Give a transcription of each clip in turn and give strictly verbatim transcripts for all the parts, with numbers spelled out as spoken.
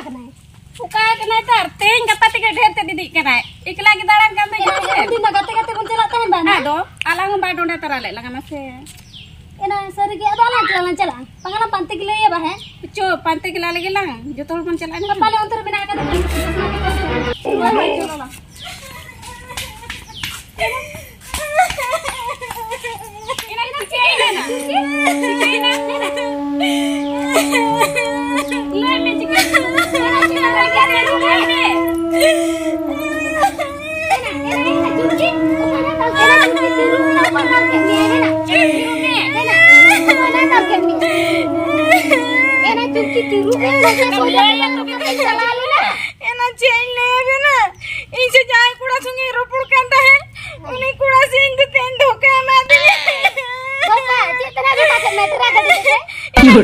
ᱠᱟᱱᱟᱭ᱾ ᱚᱠᱟ ᱠᱟᱱᱟᱭ ᱛᱟᱨ? ᱛᱮᱦᱮᱧ ᱜᱟᱯᱟ ᱛᱮᱜᱮ ᱰᱷᱮᱨ ᱛᱮ ᱫᱤᱫᱤᱜ ᱠᱟᱱᱟᱭ᱾ ᱮᱠᱞᱟ ᱜᱮ ᱫᱟᱬᱟᱱ ᱠᱟᱱ ᱫᱚᱭ ᱮᱱᱟᱝ ᱡᱟᱦᱟᱸ ᱥᱮᱫ᱾ ᱩᱱᱫᱤᱱ ᱫᱚ ᱜᱟᱛᱮ ᱜᱟᱛᱮ ᱵᱚᱱ ᱪᱟᱞᱟᱜ ᱛᱟᱦᱮᱱ ᱵᱟᱝ? ᱟᱫᱚ ᱟᱞᱟᱝ ᱦᱚᱸ ᱵᱟᱭ ᱰᱚᱸᱰᱮ ᱛᱟᱨᱟ ᱞᱮᱫ ᱞᱟᱝᱟ ᱢᱟᱥᱮ᱾ ᱮᱱᱟᱝ ᱥᱟᱹᱨᱤ ᱜᱮ, ᱟᱫᱚ ᱟᱞᱟᱝ ᱪᱮᱫᱟᱜ ᱞᱟᱝ ᱪᱟᱞᱟᱜᱼᱟ? ᱵᱟᱝ ᱟᱞᱟᱝ ᱯᱟᱱᱛᱮ ᱜᱮᱞᱮ ᱤᱭᱟᱹ ᱵᱟ, ᱦᱮᱸ? ᱪᱚ, ᱯᱟᱱᱛᱮ ᱜᱮᱞᱟ ᱞᱟᱹᱜᱤᱫ ᱞᱟᱝ, ᱡᱚᱛᱚ ᱦᱚᱲ ᱵᱚᱱ ᱪᱟᱞᱟᱜᱼᱟ ᱮᱱᱠᱷᱟᱱ᱾ ᱯᱟᱞᱮ ᱚᱱᱛᱮ ᱨᱮ ᱢᱮᱱᱟᱜ ᱟᱠᱟᱫᱟ᱾ ᱦᱳᱭ, ᱦᱳᱭ, ᱪᱚᱞᱚ ᱞᱟᱝ᱾ ᱞᱟᱹᱭ ᱢᱮ, ᱪᱤᱠᱟᱹᱭᱮᱱᱟ? ᱞᱟᱹᱭ ᱢᱮ᱾ ᱮᱱᱟ ᱪᱮᱫ ᱤᱧ ᱞᱟᱹᱭ ᱟᱵᱮᱱᱟ? ᱤᱧ ᱥᱮ ᱡᱟᱦᱟᱸᱭ ᱠᱚᱲᱟ ᱥᱚᱸᱜᱮ ᱨᱚᱯᱚᱲ ᱠᱟᱱ ᱛᱟᱦᱮᱸᱫ, ᱩᱱᱤ ᱠᱚᱲᱟ ᱥᱮ ᱤᱧ ᱫᱚ ᱛᱮᱦᱮᱧ ᱫᱷᱳᱠᱟ ᱮᱢᱟ ᱫᱤᱧᱟ᱾ ᱫᱷᱳᱠᱟ? ᱪᱮᱫ ᱛᱮ ᱱᱟᱜ ᱫᱷᱳᱠᱟ ᱠᱮᱫ ᱢᱮ? ᱴᱨᱟᱠ ᱜᱟᱹᱰᱤ ᱛᱮ ᱥᱮ?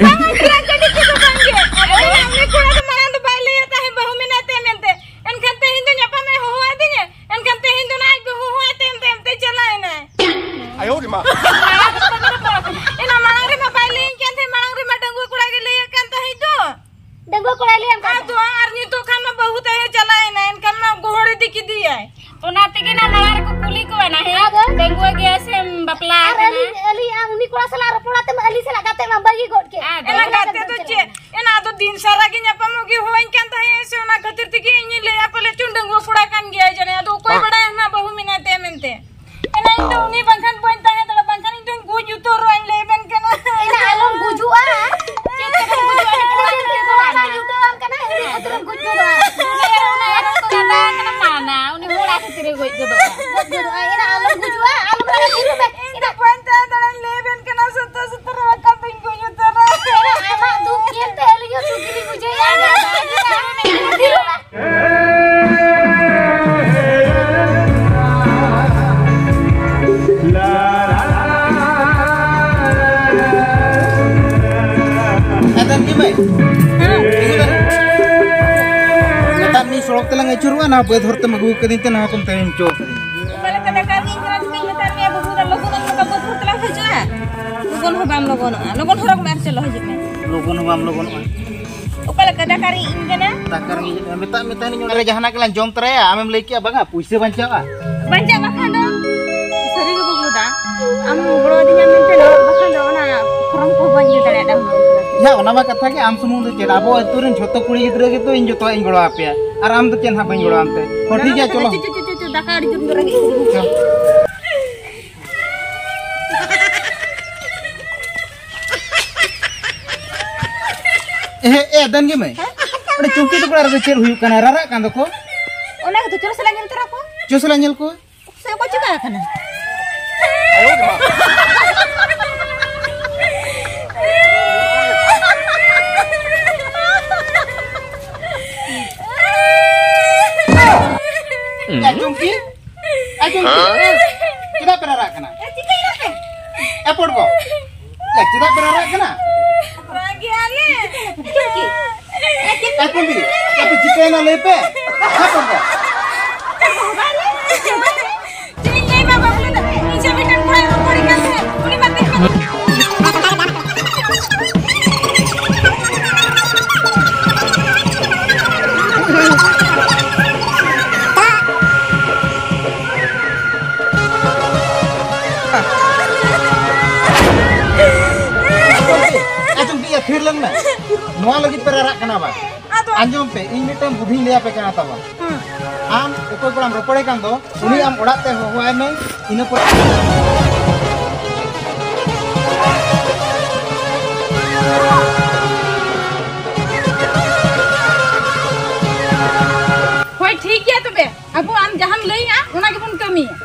ᱵᱟᱝᱟ, ᱴᱨᱟᱠ ᱜᱟᱹᱰᱤ ᱛᱮᱫᱚ ᱵᱟᱝᱜᱮ᱾ ᱟᱫᱚ ᱩᱱᱤ ᱠᱚᱲᱟ ᱫᱚ ᱢᱟᱲᱟᱝ ᱫᱚ ᱵᱟᱭ ᱞᱟᱹᱭᱟ ᱛᱟᱦᱮᱸᱫ ᱵᱟᱹᱦᱩ ᱢᱮᱱᱟᱭ ᱛᱮ ᱢᱮᱱᱛᱮ, ᱮᱱᱠᱷᱟᱱ ᱛᱮᱦᱮᱧ ᱫᱚ ᱧᱟᱯᱟᱢᱮ ᱦᱚᱦᱚ ᱟᱹᱫᱤᱧᱟ, ᱮᱱᱠᱷᱟᱱ ᱛᱮᱦᱮᱧ ᱫᱚ ᱱᱟᱜ ᱟᱡ ᱵᱟᱹᱦᱩ ᱦᱚᱸ ᱟᱡ ᱛᱟᱭᱚᱢ ᱛᱟᱭᱚᱢ ᱛᱮ ᱪᱟᱞᱟᱣ ᱮᱱᱟᱭ᱾ ᱟᱭᱳ ᱨᱮ ᱢᱟ᱾ ᱮᱱᱟ ᱢᱟᱲᱟᱝ ᱨᱮᱢᱟ ᱵᱟᱭ ᱞᱟᱹᱭᱟᱹᱧ ᱠᱟᱱ ᱛᱟᱦᱮᱸᱫ, ᱢᱟᱲᱟᱝ ᱨᱮᱢᱟ ᱰᱟᱺᱜᱩᱣᱟᱹ ᱠᱚᱲᱟ ᱜᱮ ᱞᱟᱹᱭᱟᱹᱧ ᱠᱟᱱ ᱛᱟᱦᱮᱸᱫ ᱫᱚ᱾ ᱰᱟᱺᱜᱩᱣᱟᱹ ᱠᱚᱲᱟᱭ ᱞᱟᱹᱭᱟᱢ ᱠᱟᱱ ᱟᱫᱚ ᱛᱟᱦᱮᱸᱫ? ᱟᱨ ᱱᱤᱛᱚᱜ ᱠᱷᱟᱱ ᱢᱟ ᱵᱟᱹᱦᱩ ᱛᱟᱭ ᱪᱟᱞᱟᱣ ᱮᱱᱟ, ᱮᱱᱠᱷᱟᱱ ᱢᱟ ᱜᱚᱦᱚᱲ ᱤᱫᱤ ᱠᱮᱫᱮᱭᱟᱭ᱾ ᱚᱱᱟ ᱛᱮᱜᱮ ᱱᱟ ᱢᱟᱲᱟᱝ ᱨᱮᱠᱚ ᱠᱩᱞᱤ ᱠᱚᱣᱟ ᱱᱟ, ᱦᱮᱸ? ᱟᱫᱚ? ᱰᱟᱺᱜᱩᱣᱟᱹ ᱜᱮᱭᱟ ᱥᱮᱢ ᱵᱟᱯᱞᱟ ᱟᱨ ᱟᱠᱟᱱᱟ? ᱟᱹᱞᱤᱧ, ᱟᱹᱞᱤᱧ ᱟᱨ ᱩᱱᱤ ᱠᱚᱲᱟ ᱥᱟᱞᱟᱜ ᱨᱚᱯᱚᱲ ᱟᱛᱮ ᱢᱟ ᱟᱹᱞᱤᱧ ᱥᱟᱞᱟᱜ ᱜᱟᱛᱮ ᱢᱟ ᱵᱟᱹᱜᱤ ᱜᱚᱫ ᱠᱮᱫ᱾ ᱟᱫᱚ? ᱮᱱᱟ ᱜᱟᱛᱮ ᱫᱚ ᱪᱮᱫ? ᱮᱱᱟ ᱟᱫᱚ ᱫᱤᱱ ᱥᱟᱨᱟ ᱜᱮ ᱧᱟᱯᱟᱢᱚᱜ ᱜᱮ ᱦᱚᱦᱚᱧ ᱠᱟᱱ ᱛᱟᱦᱮᱸᱜ ᱥᱮ, ᱚᱱᱟ ᱠᱷᱟᱹᱛᱤᱨ ᱛᱮᱜᱮ ᱤᱧᱤᱧ ᱞᱟᱹᱭᱟ ᱯᱟᱞᱮ ᱪᱚᱝ ᱰᱟᱺᱜᱩᱣᱟᱹ ᱠᱚᱲᱟ ᱠᱟᱱ ᱜᱮᱭᱟᱭ ᱡᱟᱹᱱᱤᱡ᱾ ᱟᱫᱚ ᱚᱠᱚᱭ ᱵᱟᱲᱟᱭᱟ ᱱᱟ ᱵᱟᱹᱦᱩ ᱢᱮᱱᱟᱭ ᱛᱟᱭᱟ ᱢᱮᱱᱛᱮ᱾ ᱮᱱᱟ ᱤᱧ ᱫᱚ ᱩᱱᱤ ᱵᱟᱝᱠᱷᱟᱱ ᱵᱟᱹᱧ ᱛᱟᱦᱮᱸ ᱫᱟᱲᱮᱭᱟᱜᱼᱟ, ᱵᱟᱝᱠᱷᱟᱱ ᱤᱧ ᱫᱚᱧ ᱜᱩᱡ ᱩᱛᱟᱹᱨᱚᱜᱼᱟ, ᱤᱧ ᱞᱟᱹᱭ ᱟᱵᱮᱱ ᱠᱟᱱᱟ᱾ ᱮᱱᱟ ᱟᱞᱚᱢ ᱜᱩᱡᱩᱜᱼᱟ᱾ ᱪᱮᱫ ᱛᱮᱢ ᱜᱩᱡᱩᱜᱼᱟ? ᱩᱱᱤ ᱠᱚᱲᱟ ᱠᱷᱟᱹᱛᱤᱨ ᱜᱮ ᱵᱟᱝᱟ᱾ ᱩᱱᱤ ᱠᱷᱟᱹᱛᱤᱨ ᱮᱢ ᱜᱩᱡ ᱜᱚᱫᱚᱜᱼᱟ᱾ ᱩᱱᱤ ᱟᱨ ᱩᱱᱤ ᱟᱨ ᱩᱱᱤ ᱫᱟᱫᱟ ᱠᱟᱱᱟ ᱢᱟᱱᱟ, ᱩᱱᱤ ᱦᱚᱲ ᱟᱹᱛᱩ ᱛᱤᱨᱮ ᱜᱚᱡ ᱜᱚᱫᱚᱜᱼᱟ᱾ ᱜᱚᱡ ᱜᱚᱫᱚᱜᱼᱟ᱾ ᱮᱱᱟ ᱟᱞᱚᱢ ᱜᱩᱡᱩᱜᱼᱟ, ᱟᱞᱚᱢ ᱨᱟᱜᱟ, ᱛᱤᱨᱩᱵ ᱢᱮ᱾ ᱤᱧ ᱫᱚ ᱵᱟᱹᱧ ᱛᱟᱦᱮᱸ ᱫᱟᱲᱮᱭᱟᱜᱼᱟ, ᱞᱟᱹᱭ ᱟᱵᱮᱱ ᱠᱟᱱᱟ ᱥᱚᱛᱚ ᱥᱚᱛᱚ ᱨᱮ ᱵᱟᱠᱷᱟᱱ ᱫᱚᱧ ᱜᱩᱡ ᱩᱛᱟᱹᱨᱟ᱾ ᱮᱱᱟ ᱟᱢᱟᱜ ᱫᱩᱠ ᱧᱮᱞᱛᱮ ᱟᱹᱞᱤᱧ ᱦᱚᱸ ᱫᱩᱠ ᱜᱮᱞᱤᱧ ᱵᱩᱡᱷᱟᱹᱣᱮᱫᱼᱟ᱾ ᱛᱤᱨᱩᱵ ᱢᱮ᱾ ᱟᱫᱚ ᱪᱮᱫ ᱵᱟᱭ? ᱦᱮᱸ᱾ ᱱᱮᱛᱟᱨ ᱢᱤᱫ ᱥᱚᱲᱚᱠ ᱛᱮᱞᱟᱝ ᱟᱹᱪᱩᱨᱚᱜᱼᱟ, ᱱᱚᱣᱟ ᱵᱟᱹᱫᱽ ᱦᱚᱨ ᱛᱮᱢ ᱟᱹᱜᱩ ᱠᱟᱹᱫᱤᱧ ᱛᱮ ᱱᱚᱣᱟ ᱠᱚᱢ ᱛᱮᱦᱮᱧ ᱦᱚᱪᱚ ᱠᱟᱹᱫᱤᱧ᱾ ᱚᱠᱟ ᱞᱮᱠᱟ ᱫᱟᱠᱟ ᱨᱮᱸᱜᱮᱡ ᱠᱟᱱᱟ ᱪᱤᱠᱟᱹᱧ ᱢᱮᱛᱟᱫ ᱢᱮᱭᱟ ᱵᱟᱹᱵᱩ, ᱫᱟ ᱞᱚᱜᱚᱱ ᱟᱹᱜᱩ ᱠᱟᱜ ᱵᱟᱹᱫᱽ ᱦᱚᱨ ᱛᱮᱞᱟᱝ ᱦᱤᱡᱩᱜᱼᱟ᱾ ᱞᱚᱜᱚᱱ ᱦᱚᱸ ᱵᱟᱢ ᱞᱚᱜᱚᱱᱚᱜᱼᱟ, ᱞᱚᱜᱚᱱ ᱦᱚᱨᱚᱜ ᱢᱮ ᱟᱨ ᱪᱚᱞᱚ ᱦᱤᱡᱩᱜ ᱢᱮ᱾ ᱞᱚᱜᱚᱱ ᱦᱚᱸ ᱵᱟᱢ ᱞᱚᱜᱚᱱᱚᱜᱼᱟ᱾ ᱚᱠᱟ ᱞᱮᱠᱟ ᱠᱟᱫᱟ ᱠᱟᱨᱤ ᱤᱧ ᱠᱟᱱᱟ᱾ ᱫᱟᱠᱟ ᱨᱮᱸᱜᱮᱡ ᱮᱫ ᱢᱮᱭᱟ? ᱢᱮᱛᱟᱜ ᱢᱮ ᱛᱟᱦᱮᱱᱤᱧ, ᱚᱱᱟ ᱨᱮ ᱡᱟᱦᱟᱱᱟᱜ ᱜᱮᱞᱟᱝ ᱡᱚᱢ ᱛᱚᱨᱟᱭᱟ, ᱟᱢᱮᱢ ᱞᱟᱹᱭ ᱠᱮᱜᱼᱟ ᱵᱟᱝᱟ ᱯᱩᱭᱥᱟᱹ ᱵᱟᱧᱪᱟᱜᱼᱟ᱾ ᱵᱟᱧᱪᱟᱜ ᱵᱟᱠᱷᱟᱱ ᱫᱚ ᱥᱟᱹᱨᱤ ᱜᱮ ᱵᱟᱹᱵᱞᱩ ᱫᱟ, ᱟᱢ ᱜᱚᱲᱚ ᱟᱹᱫᱤᱧᱟᱢ ᱢᱮᱱᱛᱮ ᱱᱚᱣᱟ ᱵᱟᱠᱷᱟᱱ ᱫᱚ ᱚᱱᱟ ᱯᱷᱚᱨᱚᱢ ᱠᱚᱦᱚᱸ ᱵᱟᱹᱧ ᱤᱭᱟᱹ ᱫᱟᱲᱮᱭᱟᱜᱼᱟ, ᱰᱟᱣᱩᱱᱞᱳᱰ ᱠᱟᱛᱮ᱾ ᱭᱟ, ᱚᱱᱟ ᱢᱟ ᱠᱟᱛᱷᱟ ᱜᱮ, ᱟᱢ ᱥᱩᱢᱩᱝ ᱫᱚ ᱪᱮᱫ, ᱟᱵᱚ ᱟᱹᱛᱩ ᱨᱮᱱ ᱡᱷᱚᱛᱚ ᱠᱩᱲᱤ ᱜᱤᱫᱽᱨᱟᱹ ᱜᱮᱛᱚ ᱤᱧ ᱡᱚᱛᱚᱣᱟᱜ ᱤᱧ ᱜᱚᱲᱚ ᱟᱯᱮᱭᱟ, ᱟᱨ ᱟᱢ ᱫᱚ ᱪᱮᱫ ᱦᱟᱸᱜ ᱵᱟᱹᱧ ᱜᱚᱲᱚ ᱟᱢ ᱛᱮ᱾ ᱦᱚᱸ, ᱴᱷᱤᱠ ᱜᱮᱭᱟ, ᱪᱚᱞᱚ᱾ ᱪᱩ, ᱪᱩ, ᱪᱩ, ᱪᱩ, ᱫᱟᱠᱟ ᱟᱹᱰᱤ ᱡᱳᱨ ᱜᱮ ᱨᱮᱸᱜᱮᱡ ᱠᱤᱫᱤᱧᱟ᱾ ᱮ, ᱮ, ᱫᱟᱹᱱᱜᱤ ᱢᱟᱹᱭ, ᱚᱸᱰᱮ ᱪᱩᱢᱠᱤ ᱛᱟᱠᱚ ᱚᱲᱟᱜ ᱨᱮᱫᱚ ᱪᱮᱫ ᱦᱩᱭᱩᱜ ᱠᱟᱱᱟ? ᱨᱟᱨᱟᱜ ᱠᱟᱱ ᱫᱚᱠᱚ᱾ ᱚᱱᱟ ᱜᱮᱛᱚ, ᱪᱚ ᱥᱟᱞᱟ ᱧᱮᱞ ᱛᱚᱨᱟ ᱠᱚ᱾ ᱪᱚ ᱥᱟᱞᱟ ᱧᱮᱞ ᱠᱚ᱾ ᱥᱮ ᱚᱠᱚᱭ ᱪᱤᱠᱟ ᱟᱠᱟᱱᱟ? ᱮ ᱪᱩᱢᱠᱤ, ᱮ ᱪᱩᱢᱠᱤ, ᱪᱮᱫᱟᱜ ᱯᱮ ᱨᱟᱨᱟᱜ ᱠᱟᱱᱟ? ᱮ ᱪᱤᱠᱟᱹᱭᱮᱱᱟ ᱯᱮ? ᱮ ᱯᱚᱲᱜᱚ, ᱮ ᱪᱮᱫᱟᱜ ᱯᱮ ᱨᱟᱨᱟᱜ ᱠᱟᱱᱟ? ᱨᱟᱜ ᱜᱮᱭᱟᱞᱮ᱾ ᱪᱩᱢᱠᱤ, ᱮ ᱠᱩᱞᱤ, ᱟᱯᱮ ᱪᱤᱠᱟᱹᱭᱮᱱᱟ ᱞᱟᱹᱭ ᱯᱮ? ᱦᱮᱸ ᱯᱚᱲᱜᱚ᱾ ᱪᱮᱫ ᱤᱧ ᱞᱟᱹᱭ ᱵᱟᱵᱟ, ᱩᱱᱤ ᱫᱚ ᱤᱧ ᱥᱟᱶ ᱢᱤᱫᱴᱟᱝ ᱠᱚᱲᱟᱭ ᱨᱚᱯᱚᱲ ᱠᱟᱱ ᱛᱟᱦᱮᱸᱫ, ᱩᱱᱤ ᱢᱟ ᱛᱮᱦᱮᱧ ᱟᱸᱡᱚᱢ ᱯᱮ, ᱭᱟ, ᱛᱷᱤᱨ ᱞᱮᱱ ᱢᱮ᱾ ᱱᱚᱣᱟ ᱞᱟᱹᱜᱤᱫ ᱯᱮ ᱨᱟᱨᱟᱜ ᱠᱟᱱᱟ ᱵᱟᱝ? ᱟᱫᱚ ᱟᱸᱡᱚᱢ ᱯᱮ, ᱤᱧ ᱢᱤᱫᱴᱟᱝ ᱵᱩᱫᱷᱤᱧ ᱞᱟᱹᱭ ᱟᱯᱮ ᱠᱟᱱᱟ ᱛᱟᱵᱚᱱ᱾ ᱦᱩᱸ᱾ ᱟᱢ ᱚᱠᱚᱭ ᱠᱚᱲᱟᱢ ᱨᱚᱯᱚᱲᱮ ᱠᱟᱱ ᱫᱚ, ᱩᱱᱤ ᱟᱢ ᱚᱲᱟᱜ ᱛᱮ ᱦᱚᱦᱚᱣᱟᱭ ᱢᱮ, ᱤᱱᱟᱹ ᱯᱚᱨᱮ᱾ ᱦᱳᱭ, ᱴᱷᱤᱠ ᱜᱮᱭᱟ ᱛᱚᱵᱮ, ᱟᱵᱚ ᱟᱢ ᱡᱟᱦᱟᱸᱢ ᱞᱟᱹᱭᱟ, ᱚᱱᱟ ᱜᱮᱵᱚᱱ ᱠᱟᱹᱢᱤᱭᱟ᱾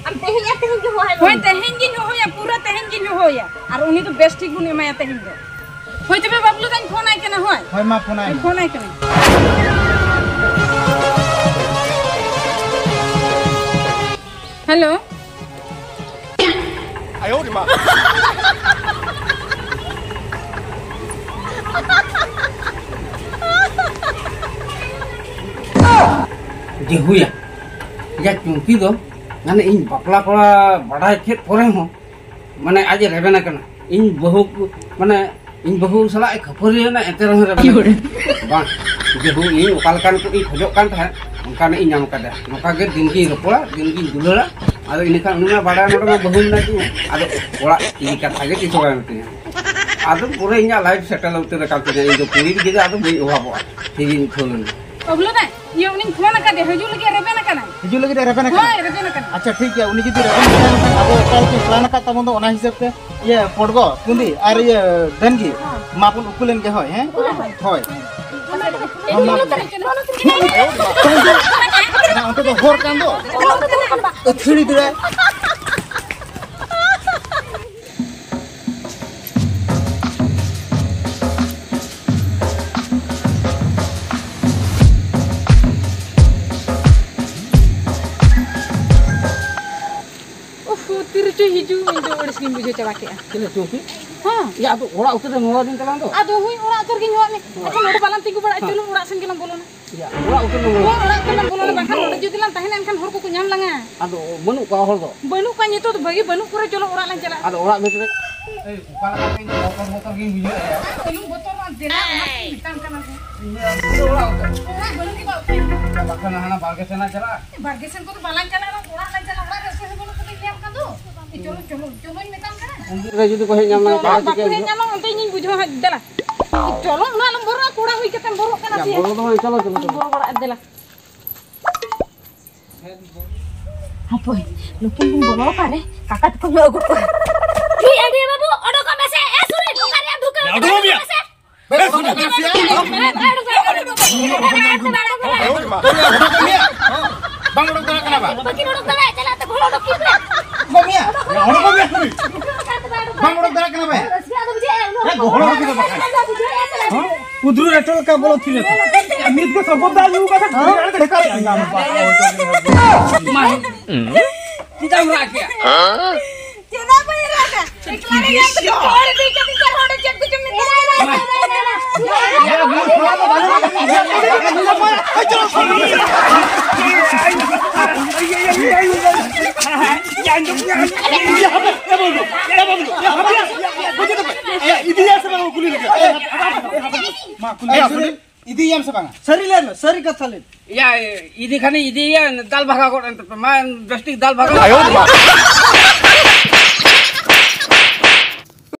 ᱟᱢ ᱛᱮᱦᱮᱧ ᱟᱨ ᱛᱮᱦᱮᱧ ᱜᱮ ᱦᱚᱦᱚᱭ ᱢᱮ᱾ ᱦᱳᱭ, ᱛᱮᱦᱮᱧ ᱜᱤᱧ ᱦᱚᱦᱚᱭᱟ, ᱯᱩᱨᱟᱹ ᱛᱮᱦᱮᱧ ᱜᱤᱧ ᱦᱚᱦᱚᱭᱟ, ᱟᱨ ᱩᱱᱤ ᱫᱚ ᱵᱮᱥ ᱴᱷᱤᱠ ᱵᱚᱱ ᱮᱢᱟᱭᱟ ᱛᱮᱦᱮᱧ ᱫᱚ᱾ ᱦᱳᱭ, ᱛᱚᱵᱮ ᱵᱟᱹᱵᱞᱩ ᱫᱟᱧ ᱯᱷᱳᱱ ᱟᱭ ᱠᱟᱱᱟ, ᱦᱳᱭ᱾ ᱦᱳᱭ, ᱢᱟ ᱯᱷᱳᱱ ᱟᱭ ᱢᱮ᱾ ᱯᱷᱳᱱ ᱟᱭ ᱠᱟᱱᱟ᱾ ᱦᱮᱞᱳ᱾ ᱡᱮ ᱦᱩᱭᱟ, ᱤᱧᱟᱹᱜ ᱪᱩᱢᱠᱤ ᱫᱚ, ᱢᱟᱱᱮ, ᱤᱧ ᱵᱟᱯᱞᱟ ᱠᱚᱲᱟ ᱵᱟᱰᱟᱭ ᱠᱮᱫ ᱯᱚᱨᱮ ᱦᱚᱸ, ᱢᱟᱱᱮ, ᱟᱡ ᱮ ᱨᱮᱵᱮᱱ ᱟᱠᱟᱱᱟ᱾ ᱤᱧ ᱵᱟᱹᱦᱩ, ᱢᱟᱱᱮ, ᱤᱧ ᱵᱟᱹᱦᱩ ᱥᱟᱞᱟᱜ ᱮ ᱠᱷᱟᱹᱯᱟᱹᱨᱤᱭᱮᱱᱟ, ᱮᱱᱛᱮ ᱨᱮᱦᱚᱸ ᱨᱮᱵᱮᱱ ᱠᱤ ᱦᱚᱲ? ᱵᱟᱝ, ᱡᱮ ᱵᱟᱹᱦᱩ ᱤᱧ ᱚᱠᱟ ᱞᱮᱠᱟᱱ ᱠᱚ ᱤᱧ ᱠᱷᱚᱡᱚᱜ ᱠᱟᱱ ᱛᱟᱦᱮᱸᱫ, ᱚᱱᱠᱟᱱᱟᱜ ᱤᱧ ᱧᱟᱢ ᱠᱟᱫᱮᱭᱟ᱾ ᱱᱚᱝᱠᱟ ᱜᱮ ᱫᱤᱱ ᱜᱤᱧ ᱨᱚᱯᱚᱲᱟ, ᱫᱤᱱ ᱜᱤᱧ ᱫᱩᱞᱟᱹᱲᱟ᱾ ᱟᱫᱚ ᱤᱱᱟᱹ ᱠᱷᱟᱱ ᱩᱱᱤ ᱢᱟ ᱵᱟᱰᱟᱭ ᱱᱚᱰᱮ ᱢᱟ ᱵᱟᱹᱦᱩ ᱢᱮᱱᱟᱭ ᱛᱤᱧᱟ᱾ ᱟᱫᱚ ᱚᱲᱟᱜ ᱤᱫᱤ ᱠᱟᱛᱷᱟ ᱜᱮ ᱪᱮᱫ ᱦᱚᱸ ᱵᱟᱭ ᱢᱤᱛᱟᱹᱧᱟ᱾ ᱟᱫᱚ ᱯᱩᱨᱟᱹ ᱤᱧᱟᱹᱜ life settle ᱩᱛᱟᱹᱨ ᱟᱠᱟᱱ ᱛᱤᱧᱟ᱾ ᱤᱧ ᱫᱚ ᱠᱩᱲᱤ ᱜᱤᱫᱽᱨᱟᱹ ᱟᱫᱚ ᱵᱟᱹᱧ ᱚᱵᱷᱟᱵᱚᱜᱼᱟ᱾ ᱴᱷᱤᱠ ᱤᱧ ᱩᱴᱷᱟᱹᱣ ᱞᱮᱱᱟ᱾ ᱵᱟᱹᱵᱞᱩ ᱫᱟ, ᱤᱭᱟᱹ ᱩᱱᱤᱧ ᱯᱷᱳᱱ ᱟᱠᱟᱫᱮ, ᱦᱤᱡᱩᱜ ᱞᱟᱹᱜᱤᱫ ᱨᱮᱵᱮᱱ ᱟᱠᱟᱱᱟᱭ᱾ ᱦᱤᱡᱩᱜ ᱞᱟᱹᱜᱤᱫ ᱮ ᱨᱮᱵᱮᱱ ᱟᱠᱟᱱᱟ? ᱦᱳᱭ, ᱨᱮᱵᱮᱱ ᱟᱠᱟᱱᱟ᱾ ᱟᱪᱪᱷᱟ, ᱴᱷᱤᱠ ᱜᱮᱭᱟ, ᱩᱱᱤ ᱡᱩᱫᱤ ᱨᱮᱵᱮᱱ ᱟᱠᱟᱱ ᱠᱷᱟᱱ ᱟᱵᱚ ᱚᱠᱟ ᱞᱮᱠᱟ plan ᱟᱠᱟᱫ ᱛᱟᱵᱚᱱ ᱫᱚ, ᱚᱱᱟ ᱦᱤᱥᱟᱹᱵ ᱛᱮ ᱤᱭᱟᱹ ᱯᱚᱰᱜᱚ, ᱠᱩᱸᱫᱤ ᱟᱨ ᱤᱭᱟᱹ ᱰᱟᱹᱱᱜᱤ ᱦᱮᱸ᱾ ᱢᱟ ᱵᱚᱱ ᱩᱠᱩ ᱞᱮᱱ ᱜᱮ, ᱦᱳᱭ, ᱦᱮᱸ? ᱦᱳᱭ᱾ ᱦᱳᱭ᱾ ᱚᱱᱟ ᱢᱟ ᱚᱱᱟ ᱚᱱᱛᱮ ᱫᱚ ᱦᱚᱨ ᱠᱟᱱ ᱫᱚ᱾ ᱟᱹᱛᱷᱟᱹᱲᱤ ᱫᱟᱹᱲᱟᱭ᱾ ᱩᱯᱷ, ᱛᱤ ᱨᱮᱪᱚᱭ ᱦᱤᱡᱩᱜ, ᱤᱧ ᱫᱚ ᱟᱹᱲᱤᱥ ᱜᱤᱧ ᱵᱩᱡᱷᱟᱹᱣ ᱪᱟᱵᱟ ᱠᱮᱜᱼᱟ᱾ ᱪᱮᱫ ᱞᱮ ᱪᱚᱝ ᱠᱤ? ᱦᱮᱸ᱾ ᱭᱟ, ᱟᱫᱚ ᱚᱲᱟᱜ ᱩᱛᱟᱹᱨ ᱮᱢ ᱦᱚᱦᱚ ᱟᱹᱫᱤᱧ ᱛᱟᱞᱟᱝ ᱫᱚ᱾ ᱟᱫᱚ ᱦᱳᱭ, ᱚᱲᱟᱜ ᱩᱛᱟᱹᱨ ᱜᱤᱧ ᱦᱚᱦᱚ ᱟᱫ ᱢᱮ᱾ ᱦᱮᱸ᱾ ᱟᱪᱪᱷᱟ, ᱱᱚᱰᱮ ᱵᱟᱞᱟᱝ ᱛᱤᱸᱜᱩ ᱵᱟᱲᱟᱜᱼᱟ, ᱦᱮᱸ᱾ ᱪᱚᱞᱚ ᱚᱲᱟᱜ ᱥᱮᱱ ᱜᱮᱞᱟᱝ ᱵᱚᱞᱚᱱᱟ᱾ ᱭᱟ, ᱚᱲᱟᱜ ᱩᱛᱟᱹᱨ ᱞᱟᱝ ᱦᱳᱭ, ᱵᱚᱞᱚᱱᱟ᱾ ᱚᱲᱟᱜ ᱩᱛᱟᱹᱨ ᱞᱟᱝ ᱵᱚᱞᱚᱱᱟ, ᱵᱟᱝᱠᱷᱟᱱ ᱱᱚᱰᱮ ᱡᱩᱫᱤ ᱞᱟᱝ ᱛᱟᱦᱮᱱᱟ, ᱮᱱᱠᱷᱟᱱ ᱦᱚᱲ ᱠᱚᱠᱚ ᱧᱟᱢ ᱞᱟᱝᱟ᱾ ᱟᱫᱚ ᱵᱟᱹᱱᱩᱜ ᱠᱚᱣᱟ ᱦᱚᱲ ᱫᱚ᱾ ᱵᱟᱹᱱᱩᱜ ᱠᱚᱣᱟ ᱱᱤᱛᱚᱜ ᱫᱚ, ᱵᱷᱟᱹᱜᱤ ᱵᱟᱹᱱᱩᱜ ᱠᱚᱨᱮ, ᱪᱚᱞᱚ ᱚᱲᱟᱜ ᱞᱟᱝ ᱪᱟᱞᱟᱜᱼᱟ᱾ ᱟᱫᱚ ᱚᱲᱟᱜ ᱵᱷᱤᱛᱨᱤ ᱨᱮ, ᱮᱭ, ᱚᱠᱟ ᱞᱮᱠᱟ ᱪᱚᱧ ᱵᱚᱛᱚᱨ ᱵᱚᱛᱚᱨ ᱜᱤᱧ ᱵᱩᱡᱷᱟᱹᱣᱮᱫᱼᱟ᱾ ᱟᱞᱚᱢ ᱵᱚᱛᱚᱨᱚᱜᱼᱟ, ᱫᱮᱞᱟ, ᱚᱱᱟ ᱠᱚᱧ ᱢᱮᱛᱟᱢ ᱠᱟᱱᱟ ᱥᱮ᱾ ᱤᱧ ᱫᱚ ᱚᱲᱟᱜ ᱩᱛᱟᱹᱨ᱾ ᱚᱲᱟᱜ ᱵᱟᱹᱱᱩᱜ ᱜᱮ ᱵᱟᱹᱱᱩᱜ᱾ ᱵᱟᱠᱷᱟᱱ ᱦᱟᱱᱟ ᱵᱟᱲᱜᱮ ᱥᱮᱱ ᱞᱟᱝ ᱪᱟᱞᱟᱜᱼᱟ᱾ ᱵᱟᱲᱜᱮ ᱥᱮᱱ ᱠᱚᱫᱚ ᱵᱟᱞᱟᱝ ᱪᱟᱞᱟᱜᱼᱟ, ᱚᱲᱟᱜ ᱞᱟᱝ ᱪᱟᱞᱟᱜᱼᱟ, ᱚᱲᱟᱜ ᱨᱮ ᱚᱠᱚᱭ ᱦᱚᱸ ᱵᱟᱹᱱᱩᱜ ᱠᱚᱛᱮ ᱧᱟᱢ ᱠᱟᱱ ᱫᱚ᱾ ᱪᱚᱞᱚ, ᱪᱚᱞᱚ, ᱪᱚᱞᱚᱧ ᱢᱮᱛᱟᱢ ᱠᱟᱱᱟ᱾ ᱩᱱᱠᱩ ᱨᱮ ᱡᱩᱫᱤ ᱠᱚ ᱦᱮᱡ ᱧᱟᱢ ᱞᱮᱱᱠᱷᱟᱱ ᱵᱟᱠᱚ ᱪᱤᱠᱟᱹᱭᱟ? ᱦᱮᱡ ᱧᱟᱢᱟ, ᱚᱱᱛᱮ ᱤᱧᱤᱧ ᱵᱩᱡᱷᱟᱹᱣᱟ, ᱫᱮᱞᱟ᱾ ᱪᱚᱞᱚ, ᱩᱱᱟᱹᱜ ᱟᱞᱚᱢ ᱵᱚᱨᱚᱜᱼᱟ, ᱠᱚᱲᱟ ᱦᱩᱭ ᱠᱟᱛᱮᱢ ᱵᱚᱨᱚᱜ ᱠᱟᱱᱟ ᱭᱟ, ᱥᱮ? ᱵᱚᱨᱚ ᱫᱚ ᱵᱟᱝ, ᱪᱚᱞᱚ, ᱪᱚᱞᱚ, ᱪᱚᱞᱚ᱾ ᱵᱚᱨᱚ ᱵᱟᱲᱟᱜᱼᱟ, ᱫᱮᱞᱟ᱾ ᱦᱟᱯᱳᱭ, ᱱᱩᱠᱤᱱ ᱠᱤᱱ ᱵᱚᱞᱚ ᱟᱠᱟᱱ ᱨᱮ, ᱠᱟᱠᱟ ᱛᱟᱠᱚ ᱧᱚᱜ ᱟᱹᱜᱩ ᱠᱚᱣᱟ᱾ ᱱᱩᱭ ᱟᱹᱰᱤ ᱵᱟᱹᱵᱩ, ᱚᱰᱚᱠᱚᱜ ᱢᱮᱥᱮ᱾ ᱮ, ᱥᱩᱨᱤ, ᱚᱠᱟ ᱨᱮᱭᱟᱜ ᱫᱷᱩᱠᱟᱹ ᱢᱮᱱᱟᱜ ᱛᱟᱢᱟ? ᱚᱰᱚᱠᱚᱜ ᱢᱮᱭᱟ᱾ ᱢᱮᱥᱮ᱾ ᱵᱮᱥ, ᱚᱰᱚᱠ ᱢᱮᱭᱟ᱾ ᱵᱟᱢ ᱚᱰᱚᱠ ᱫᱟᱲᱮᱭᱟᱜ ᱠᱟᱱᱟ ᱵᱟ? ᱵᱟᱹᱠᱤᱱ ᱚᱰᱚᱠ ᱫᱟᱲᱮᱭᱟᱜ, ᱪᱟᱞᱟᱜ ᱛᱮ ᱜᱚᱲᱚ ᱚᱰᱚᱠ ᱠᱤᱱ ᱯᱮ᱾ ᱚᱰᱚᱠ ᱢᱮᱭᱟ᱾ ᱚᱰᱚᱠ ᱢᱮᱭᱟ᱾ ᱵᱟᱢ ᱚᱰᱚᱠ ᱫᱟᱲᱮᱭᱟᱜ ᱠᱟᱱᱟ ᱵᱟ? ᱨᱟᱹᱥᱠᱟᱹ ᱟᱫᱚ ᱵᱩᱡᱷᱟᱹᱜᱼᱟ, ᱩᱱᱟᱹᱜ ᱜᱚᱦᱚᱲ ᱚᱰᱚᱠ ᱠᱤᱱ ᱵᱟᱠᱷᱟᱱ᱾ ᱨᱟᱹᱥᱠᱟᱹ ᱟᱫᱚ ᱵᱩᱡᱷᱟᱹᱜᱼᱟ, ᱪᱟᱞᱟᱜ ᱛᱮ᱾ ᱦᱮᱸ? ᱠᱩᱫᱽᱨᱩ ᱨᱮᱴᱚ ᱞᱮᱠᱟ ᱵᱚᱞᱚ ᱛᱷᱤᱨ ᱟᱠᱟᱱᱟ᱾ ᱟᱨ ᱱᱤᱛ ᱜᱮ ᱥᱚᱨᱵᱚᱛ ᱫᱟᱜ ᱧᱩ ᱠᱟᱛᱮ ᱫᱷᱤᱨᱤ ᱟᱲᱮ ᱛᱮ ᱰᱷᱮᱠᱟ ᱞᱮ ᱟᱸᱡᱚᱢ ᱮᱫᱟ᱾ ᱢᱟ, ᱪᱮᱫᱟᱜ ᱮᱢ ᱨᱟᱜ ᱠᱮᱜᱼᱟ? ᱪᱮᱫᱟᱜ ᱵᱟᱹᱧ ᱨᱟᱜᱟ? ᱮᱠᱞᱟ ᱨᱮ ᱧᱟᱢ ᱠᱟᱛᱮ ᱦᱚᱲ ᱤᱫᱤ ᱠᱟᱛᱮ ᱪᱮᱫ ᱦᱚᱲ ᱪᱮᱫ ᱠᱚᱪᱚᱢ ᱢᱮᱛᱟᱭᱟ? ᱤᱫᱤᱭᱟ ᱥᱮ ᱵᱟᱝ? ᱠᱩᱞᱤ ᱞᱮᱜᱮ᱾ ᱢᱟ ᱠᱩᱞᱤ ᱮ, ᱞᱮᱜᱮ᱾ ᱥᱩᱱᱤ, ᱤᱫᱤᱭᱟᱢ ᱥᱮ ᱵᱟᱝᱟ? ᱥᱟᱹᱨᱤ ᱞᱟᱹᱭ ᱢᱮ, ᱥᱟᱹᱨᱤ ᱠᱟᱛᱷᱟ ᱞᱟᱹᱭ ᱢᱮ᱾ ᱭᱟ, ᱤᱫᱤ ᱠᱷᱟᱱᱤᱧ ᱤᱫᱤᱭᱮᱭᱟ, ᱫᱟᱞ ᱵᱷᱟᱜᱟᱣ ᱜᱚᱫ ᱮᱱ ᱛᱟᱯᱮ ᱢᱟ, ᱵᱮᱥᱴᱷᱤᱠ ᱫᱟᱞ ᱵᱷᱟᱜᱟᱣ᱾ ᱟᱭᱳ ᱢᱟ᱾